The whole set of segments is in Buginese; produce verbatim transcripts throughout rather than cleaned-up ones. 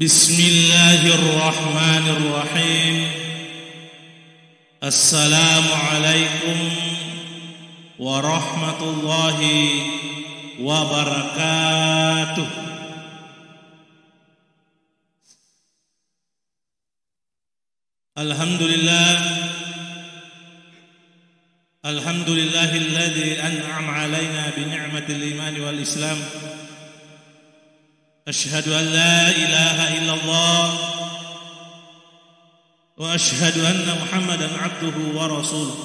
بسم الله الرحمن الرحيم. السلام عليكم ورحمة الله وبركاته. الحمد لله. الحمد لله الذي أنعم علينا بنعمة الإيمان والإسلام. أشهد أن لا إله إلا الله وأشهد أن محمدا عبده ورسوله.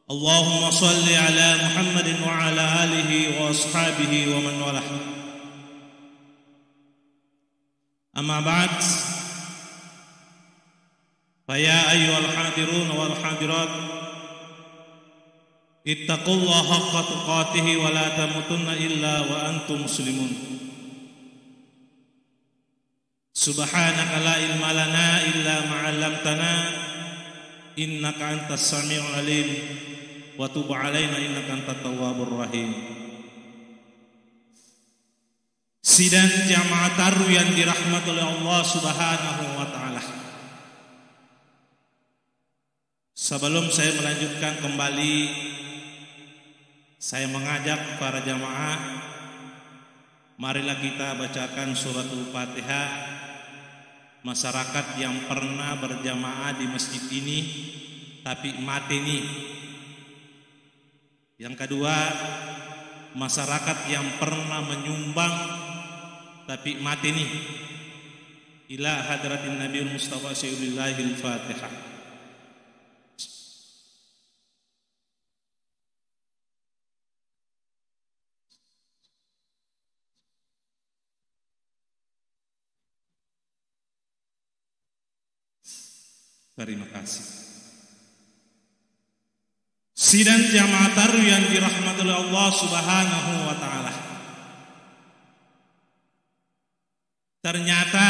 اللهم صل على محمد وعلى آله وأصحابه ومن والاه. أما بعد، فيا أيها الحاضرون والحاضرات، اتقوا الله حق تقاته ولا تموتن إلا وأنتم مسلمون. سبحانك لا علم لنا إلا ما علمتنا إنك أنت السميع العليم وتب علينا إنك أنت التواب الرحيم. Sidang jamaah tarwih yang dirahmati oleh Allah Subhanahu wa Ta'ala. Sebelum saya melanjutkan kembali, saya mengajak para jamaah, marilah kita bacakan suratul Fatihah. Masyarakat yang pernah berjamaah di masjid ini, tapi mate ni. Yang kedua, masyarakat yang pernah menyumbang tapi mati ni. Ila hadratin Nabi Mustafa Sayyidillahil Fatihah. Terima kasih. Sidang jamaah tarwih yang dirahmati oleh Allah Subhanahu wa Ta'ala. Ternyata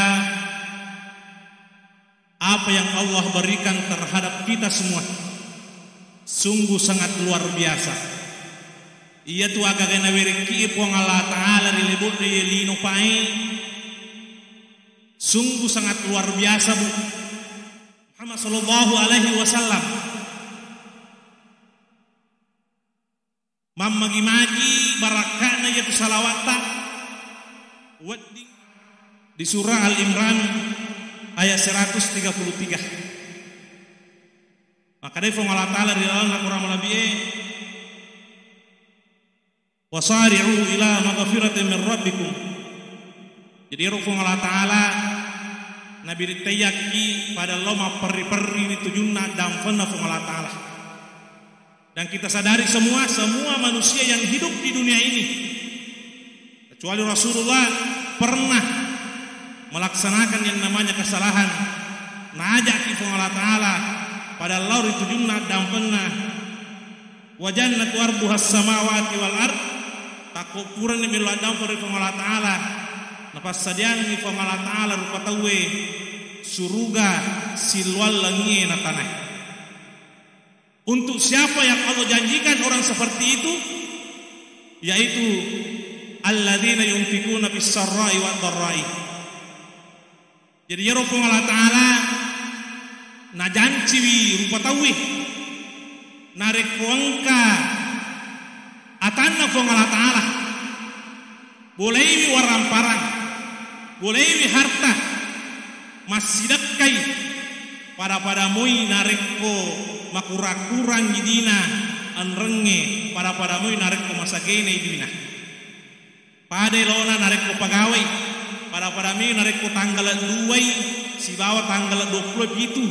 apa yang Allah berikan terhadap kita semua sungguh sangat luar biasa. Iyatu aga-aga nawerekki Puang Allah Ta'ala ri lebo'na iye lino pae, sungguh sangat luar biasa, Bu. Muhammad sallallahu alaihi wasallam. Mammagi-magi barakka'na iyatu salawatta wedding di surah Al Imran ayat seratus tiga puluh tiga. Makkedai Puang Allah Ta'ala ri lalenna Quran malebbi'e, "Wasari'u ila maghfiratin min rabbikum." Jadi, ero Puang Allah Ta'ala nabiritteiyakki pada lao mapperri-perri ri tujunna dampengna Puang Allah Ta'ala. Dan kita sadari semua, semua manusia yang hidup di dunia ini, kecuali Rasulullah, pernah melaksanakan yang namanya kesalahan. Naajakki Puang Allah Ta'ala pada lao ri tujunna dampengna. Wa jannatu arduhas samawati wal ard, takko purani melo addampeng ri Puang Allah Ta'ala, napassadiangengngi Puang Allah Ta'ala rupa tauwe suruga siloang langie na tanae. Untuk siapa yang Allah janjikan orang seperti itu? Yaitu alladzina yunfikuna fis sarra'i wad dharra'i. Jadi, iyaro Puang Allah Ta'ala najanciwi rupa tauwe narekko engka atanna Puang Allah Ta'ala, bolaiwi waramparang, bolaiwi harta, massidekkai, pada-pada moi narekko makurang-kurang idina enrengnge, pada-pada moi narekko masagena idina. Pada elona narekko pagawai, pada-pada mi narekko tanggala duai sibawa tanggala duappulo pitu.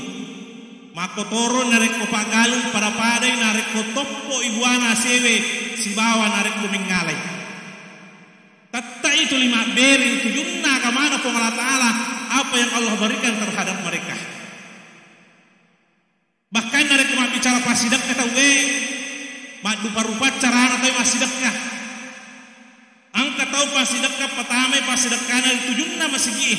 Makkotoro narekko paggalung, pada-padai narekko toppo ibuana asewe sibawa narekko mengngalai. Tetta itu lima beri tujunna agamana Puang Allah Ta'ala, apa yang Allah berikan terhadap mereka. Bahkan narekko mabbicara passidekka tauwe, maddupa-rupa carana tauwe massidekka. Engka tau passidekka, patamai passidekkana ri tujunna masigi'e.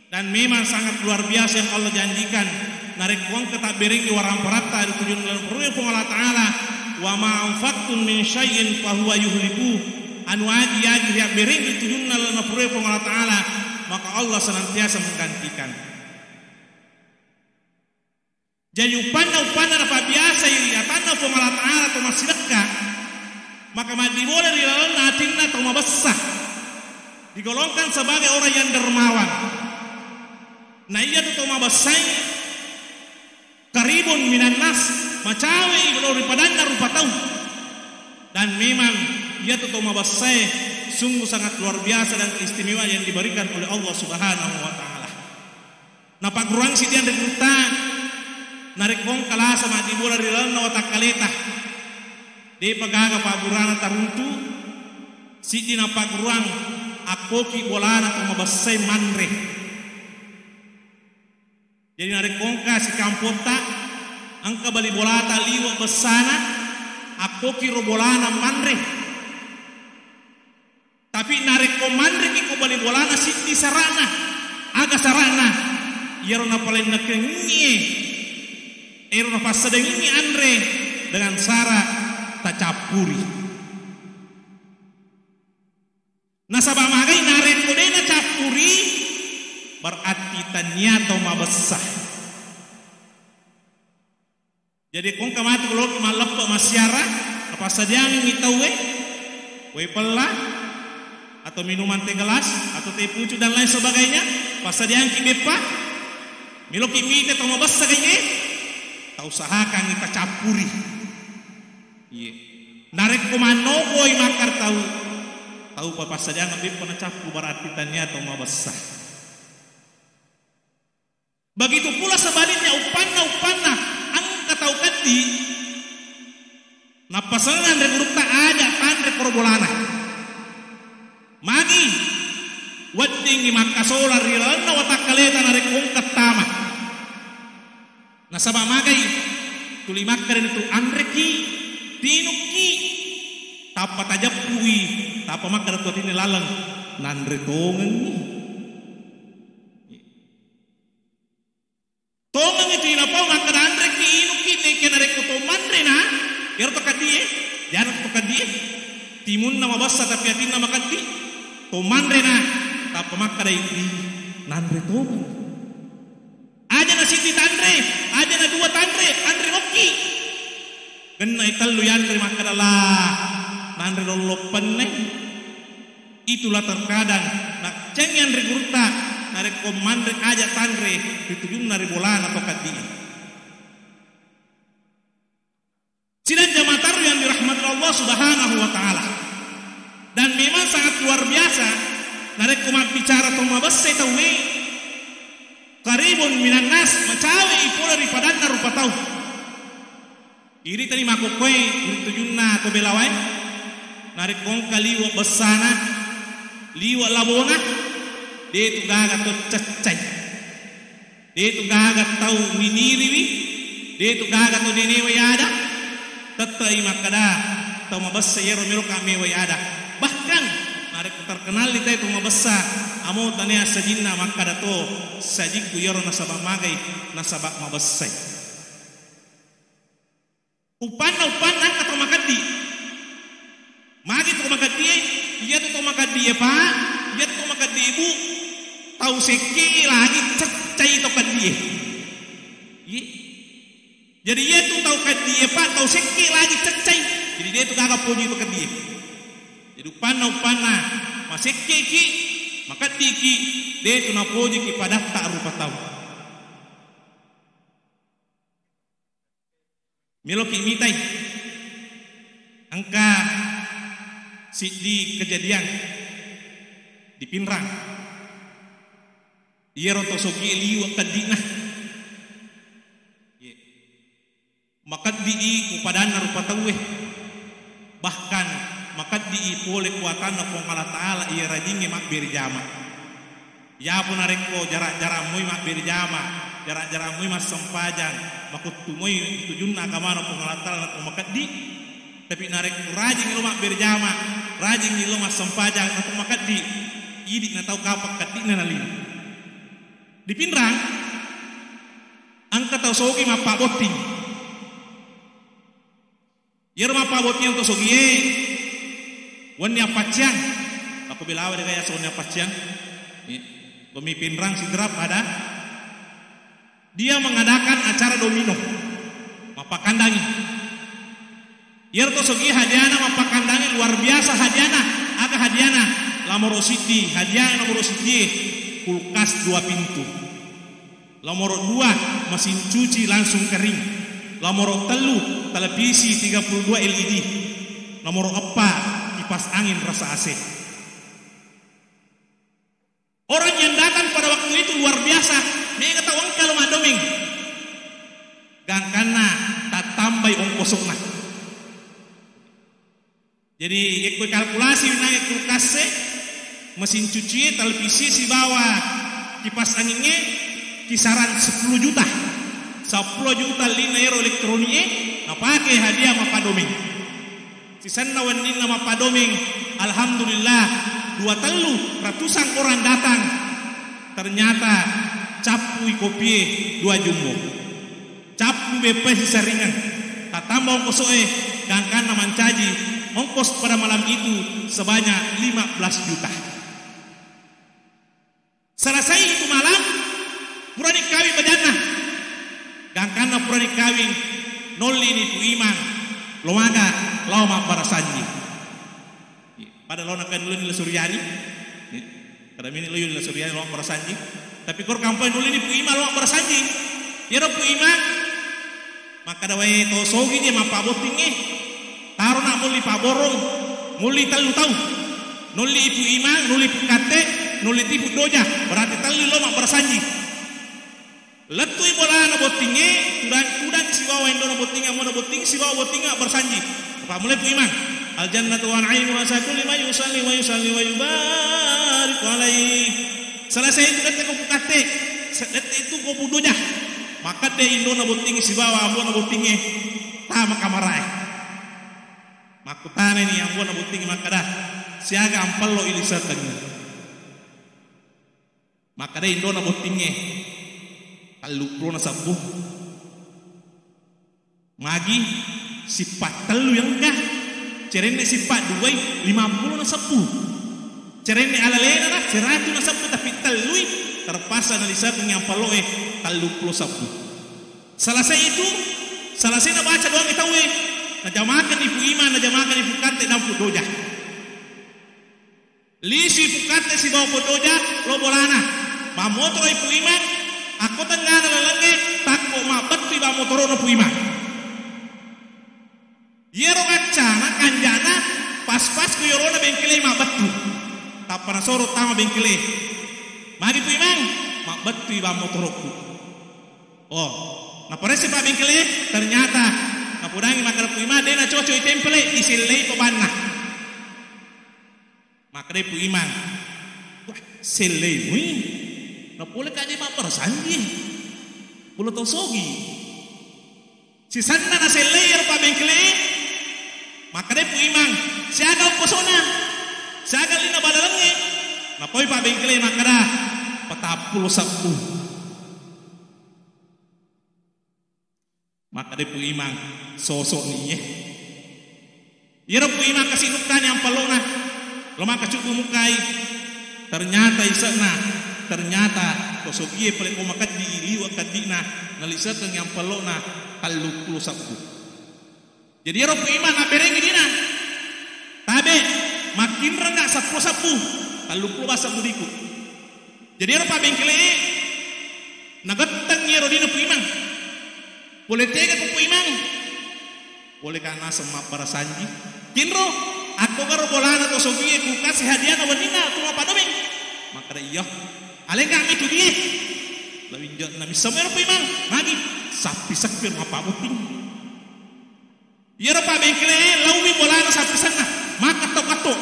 Dan memang sangat luar biasa yang Allah janjikan. Narekko engka tabberengngi waramparatta ri tujunna, Puang Allah Ta'ala, "Wa ma anfaqtum min syai'in fahuwa yukhlifuh." anu aji-aji riabbereng ri tujunna lalenna purae Puang Allah Ta'ala, maka Allah senantiasa menggantikan. Jadi uppanna-uppanna napabbiasai ri atanna Puang Allah Ta'ala to massidekka, maka maddibola ri lalenna atinna to mabessa, digolongkan sebagai orang yang dermawan. Na iyatu to mabessai qaribun minan nas, macawe'i lao ri padanna rupa tau. Dan memang iyatu to mabessai sungguh sangat luar biasa dan keistimewaan yang diberikan oleh Allah Subhanahu wa Ta'ala. Napagguruang siddi anre gurutta, narekko engka lasa maddibola ri lalenna watakkaleta, de'pa gaga pabburana taruntu, siddi napagguruang, akkoki bolana to mabessai manre. Jadi narekko engka sikampotta, engka bali bolata liwe' bessana, akkoki ro bolana manre. Tapi narekko manreki ko bali bolana, siddi sara'na. Aga sara'na? Iyaro napalennekkengngi, ero napassadangngi anre dengan sara' tacappuri. Nasaba' magai narekko de' nacappuri, berarti tania to mabessa. Jadi, ko engka matu loki malleppe' massiara, napassadiangengngi tauwe wae pella, atau minuman teh gelas, atau teh pucuk dan lain sebagainya, passadiangki beppa, meloki mita tau mabessa kaiye, tausahakangngi tacappuri. Iye. Narekko mannopoi makkeda tau, tau papassadiangeng beppa nacappu, berarti tania tau mabessa. Begitu pula sebaliknya, uppanna-uppanna engka tau keddi, nappasengeng anre gurutta aja' tanre koro bolana. Magi weddingngi makkasolang ri lalenna watakkaleta narekko engka tama. Nasaba' magai tuli makkeda tu anreki, tinukki, tappa tajeppui, tappa makkeda tu atinna laleng, nanre tongengngi. Tongeng itu inapau makkeda anrekki, inukki, nekke narekko to manrena, iyaro to kaddie, jana to kaddie. Timunna mabessa tapi atinna makaddi. To manrena, tappa makkeda iddi, nanre tongeng. Aja na siddi tanre, aja na dua tanre, anre mokki. Genna i tellu yanre makkeda la, nanre lollo penne. Itulah terkadang naccengi anre gurutta, narekko manre aja tanre ri tujunna ri bolana to kaddie. Sidang jamaah tarwih yang dirahmati Allah Subhanahu wa Ta'ala. Dan memang sangat luar biasa narekko mabbicara to mabessai tauwe, qaribun minan nas, macawe'i pole ri padanna rupa tau. Iritani makkokkoe ri tujunna to belawae, narekko engka liwe' bessana, liwe' labona, de'tu gaga to caccai. De'tu gaga tau miniriwi, de'tu gaga tau denewai ada, tette'i makkeda tau mabessa iyaro meloka mewai ada. Bahkan narekko terkenalni tau mabessa, amo tania sajinna makkeda to sajikku iyaro nasaba' magai, nasaba' mabessai. Uppanna, uppanna engka tau makeddi. Magi tau makeddie? Iyatu tau makeddie, Pak, iyatu tau makeddie, Bu, tau sekke lagi ceccai tau keddie. Iye. Jadi iyatu tau keddie, Pak, tau sekke lagi ceccai. Jadi de'tu gaga poji tau keddie. Jadi uppanna, uppanna masekkeki, makeddiki, de'tu napojiki padatta rupa tau. Meloki mitai, engka siddi kejadian di Pinrang. Iyaro to sogie liwe' keddi'na. Ye. Makeddi'i ku padanna rupa tauwe. Bahkan makeddi'i pole ku atanna Puang Allah Ta'ala iya rajingnge mabbere jama. Iyapo narekko jara-jara moi mabbere jama, jara-jara moi massempajang, makuttu moi tujunna agamana Puang Allah Ta'ala na to makeddi. Tapi narekko rajing lo mabbere jama, rajing lo massempajang na to makeddi, idi' na tau kapang keddi'na nalino. Di Pinrang, engka tau sogi mappabotting. Iyaro mappabotting to sogie, Wenni appacciang, aku belawa de' gaya wenni appacciang. Iya. Pemimpin rang Sidrap ada. Dia mengadakan acara domino. Mappakandangi. Iyaro to sogi hadiana mappakandangi luar biasa hadiana. Aga hadiana? Lamoro siddi, hadiah nomoro siddi kulkas dua pintu. Nomoro dua, mesin cuci langsung kering. Nomoro tellu, televisi tiga puluh dua L E D. Nomoro empat, kipas angin rasa A C. Orang yang datang pada waktu itu luar biasa. Mega tau engka lo maddomeng. Gangkanna tattambai ongkosokna. Jadi, ekko kalkulasi nange kulkas e, mesin cuci e, televisi sibawa kipas angin e, kisaran sepuluh juta. Sepuluh juta lina ero elektronik e, napake hadiah mappadomeng. Sisenna wenninna mappadomeng, alhamdulillah, dua tellu ratusan orang datang. Ternyata cappui kopie dua jumbo. Cappu beppai sisaringan. Tattamba ongkoso'e, gangkanna mancaji ongkos pada malam itu sebanyak lima belas juta. Selesai itu malam, purani kawing bajanna. Gangkanna purani kawing, nollini Pu Imang, lo maga, lao mabbarasanji. Pada lao nakan dulu ni La Suryani. Kada mini lo yuli La Suryani lo mabbarasanji. Tapi kor kampai nuli ni Pu Imang lo mabbarasanji. Yero Pu Imang makkada wae to sogi ni mappabotting e. Taro na mulli paborong, mulli tellu tau. Nulli Pu Imang, nulli Pu Katte, nulli ti Pu Doja. Berarti tellu lo mabbarasanji. Lettui bolana bottingnge, tudang, tudang sibawa indona bottingnge, ammona bottingnge, sibawa bottingnge mabbarsanji. Apa mulai Pu Imang. Al jannatu wa na'imuha syaikhu liman yusalli wa yusalli wa yubariku alaihi. Selesai itu dette ko Pu Katte, se-, dette itu ko Pu Doja. Makkadde indona bottingnge sibawa ammona bottingnge tama kamarae. Makkutanani ammona bottingnge makkada, siaga ampello ilisekengngi. Makkeda indona bottingnge, "Telluppulo na sebbu." Magi sippa tellu engka, cerenne sippa duai, limappulo na sebbu. Cerenne alalena na, seratu na sebbu, tapi tellui, terpaksa nalisekengngi ampelloe, telluppulo sebbu. Selesai itu, selesai nabaca doangnge tauwe, najamakenni Pu Imang, najamakenni Pu Katte, dan Pu Doja. Lisui Pu Katte sibawa Pu Doja lo bolana. Mammotoro i Pu Imang, akko tengnana lalengnge, takko mabbettui bang motoro'na Pu Imang. Iyaro kaccana, kanjana, pas-pas ku yorona bengkele mabbettu. Tappa nasoro tama bengkele. Magi Pu Imang? Mabbettui bang motoro'ku. Oh, naparesse pa bengkele, ternyata napodangi makkeda Pu Imang, de' nacocok i tempele, isellei pa banna. Makkedai Pu Imang, "Wah, sellei mui? Napole kaje mabbarasanji. Pura to sogi." Sisenna nasellei ero pabengkele, makkedai Pu Imang, "Siaga ongkosona? Siaga lina balalengnge?" Napoi pabengkele makkeda, "Patappulo sebbu." Makkeda Pu Imang, "Sosok ni iye." Iyaro Pu Imang kasi mukkani ampello'na, lo makkacubbu mukkai. Ternyata ise'na, ternyata ko sogie pale ko makeddi liwe' keddi'na, nalisekengngi ampello'na telluppulo sebbu. Jadi iyaro Pu Imang abberengngi dina. Tabe, makkinrengnga seppulo sebbu, telluppulo bang sebbu diku. Jadi ero pabengkele, nagettengngi ero dina Pu Imang. Pole tega ko Pu Imang? Pole ka naseng mabbarasanji. Kinro, akko garo bolana to sogie ku kasi hadiana wenninna tu mappadomeng. Makkeda iya. Alengka mi tu die. Lawinjo na misseng ero Pu Imang. Magi sappi-sappi ero mappabotting. Iyaro pabengkele laomi bolana sappisenna, makkatto-katto.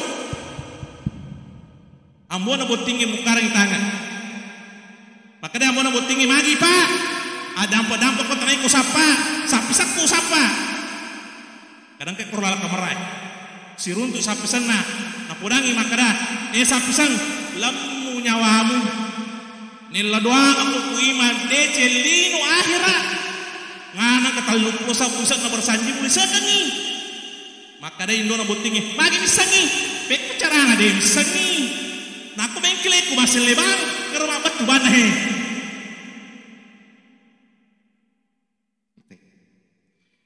Ambona bottingnge mukkarangi tange. Makkeda ambona bottingnge, "Magi, Pak? Addampe-dampe ko tenai ko sappa, sappisekku sappa." Kadang ke koro laleng kamarae. Siruntu sappisenna, napodangi makkeda, "Eh, sappiseng, lemmu nyawamu." Nella doang aku Pu Imang, deceng lino ahera. Ngana ke telluppulo sebbu ise'na bersanji mulisekengngi. Makkeda indona bottingnge, "Magi missengngi?" Pekko carana de' missengngi. Nakko bengkeleku maselle bang, kero mabbettu banna he.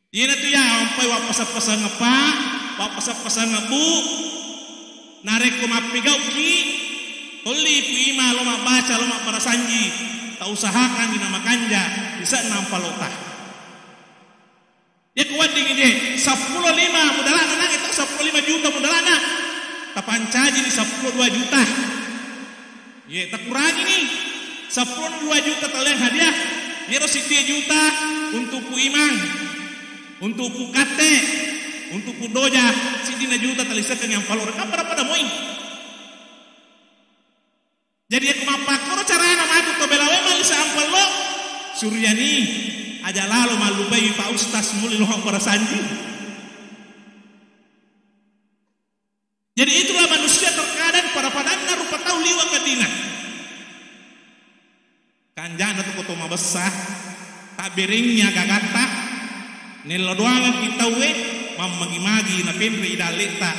Iyanatu ya ampai wappasang-pasang apa, wappasang-pasang bu. Narekko mappegauki, tolli ipu ima lo mabbaca, lo mabbarasanji, tausahakan dina makanja, bisa nampa lota. Iya ku wedding je, seppulo lima mudalana, nang itu seppulo lima juta mudalana. Tapancaji ni seppulo dua juta. Ye, takurangi ni. Seppulo dua juta taleng hadiah. Yero siddi juta untuk Pu Imang, untuk Pu Katte, untuk Pu Doja, siddina juta talisekeng yang palora. Kan pada-pada moi. Jadi, aku mappakkoro carana matu to belawe malisa ampello. Suryani, aja lalo mallupai Pak Ustaz muli lo barasanji. Jadi, itulah manusia terkadang pada-padanna rupa tau liwa kedina. Kanjana tu koto mabessa, tabberengi agagatta, nello doangeng ki tauwe, mammagi-magi napenre i dalletta,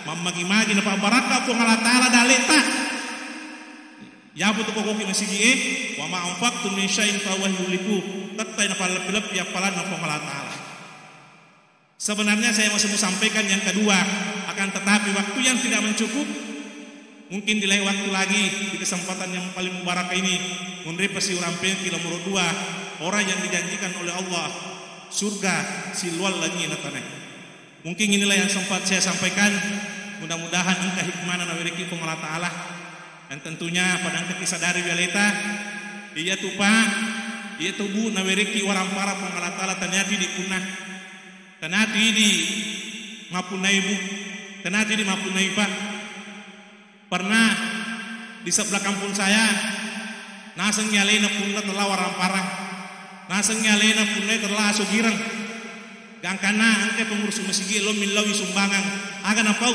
mammagi-magi napabbarakka Puang Allah Ta'ala dalletta. Yapo tu kokoki masigi'e, "Wa ma anfaqtum min syai'in fahuwa yukhlifuh." Tettai napalleppi-leppi appalanna Puang Allah Ta'ala. Sebenarnya saya masih mau sampaikan yang kedua, akan tetapi waktu yang tidak mencukup, mungkin di lain waktu lagi, di kesempatan yang paling mubarak ini, munri pasi urampengki nomor dua, orang yang dijanjikan oleh Allah, surga silual langi na tanai. Mungkin inilah yang sempat saya sampaikan. Mudah-mudahan engka hikmana nawereki Puang Allah Ta'ala. Dan tentunya pada engka kisadari wialeta, iya tu Pak, iya tu Bu, nawereki warampara Puang Allah Ta'ala, taniati di punna, taniati di mapunnai Bu, taniati di mapunnai Pak. Pernah di sebelah kampung saya, nasengngi alena punna tella waramparang, nasengngi alena punna tella asogireng. Gangkanna engka pengurus masigi lo millau sumbangan, aga napau?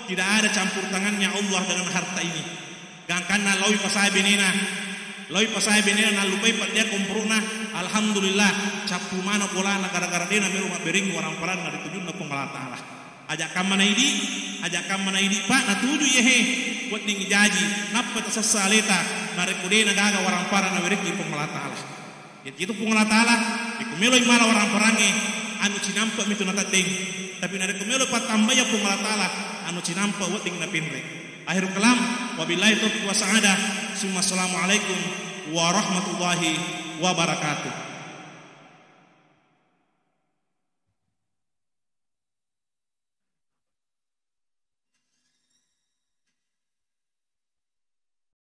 Tidak ada campur tangannya Allah dengan harta ini. Gangkanna laoi pasae benena, laoi pasae benena nallupai paddia komporona, alhamdulillah, cappu mana bolana gara-gara dena melo mabberengi waramparanna ri tujunna Puang Allah Ta'ala. Aja kamma na idi, aja kamma na idi, Pak, natuju iye he, wedding ijaji, nappa tasessa aleta, narekko de nagaga warampara nawereki Puang Allah Ta'ala. Jadi itu Puang Allah Ta'ala, iko meloi mala waramparangnge, anu cinampa mitu nateddeng. Tapi narekko melo pattambaya Puang Allah Ta'ala, anu cinampa wedding napinre. Akhirul kalam, wabillahi taufiq wa sa'adah, summa assalamualaikum warahmatullahi wabarakatuh.